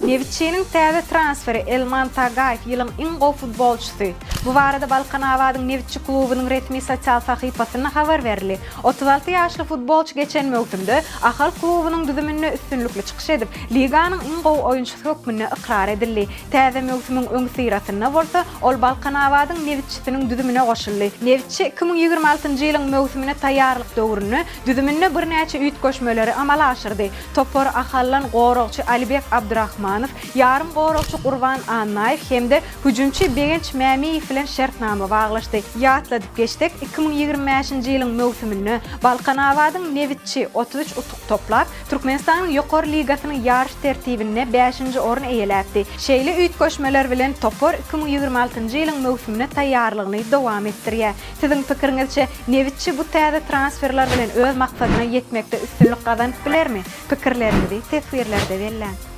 Nebitçiniň täze transferi Elman Tagaýew ýylyň iň gowy futbolçysy. Bu barada Balkanabadyň Nebitçi klubunyň resmi sosial sahypasynda habar berildi. 36 ýaşly futbolçy geçen möwsümde Ahal klubunyň düzüminde üstünlikli çykyş edip, liganyň iň gowy oýunçysy hökmünde ykrar edildi. Täze möwsümiň öňüsyrasynda bolsa, ol Balkanabadyň Nebitçisiniň düzümine goşuldy. Nebitçi 2026-njy ýylyň möwsümine taýýarlyk döwründe düzüminde birnäçe üýtgeşmeleri amala aşyrdy. Topar Ahaldan goragçy Alibek Abdurahmanow, ýarym goragçy Gurban Annaýew hem-de hüjümçi Begenç Mämiýew bilen şertnama baglaşdy. Ýatladyp geçsek, 2025-nji ýylyň möwsüminde Balkanabadyň Nebitçi 33 utuk toplap, Türkmenistanyň Ýokary ligasynyň ýaryş tertibinde bäşinji orun eýeläpdi. Şeýle üýtgeşmeler bilen topar 2026-njy ýylyň möwsümine taýýarlygyny dowam etdirýär. Siziň pikiriňizçe, Nebitçi bu täze transferler bilen öz maksadyna ýetmekde üstünlik gazanyp bilermi? Pikirleriňizi teswirlerde belläň.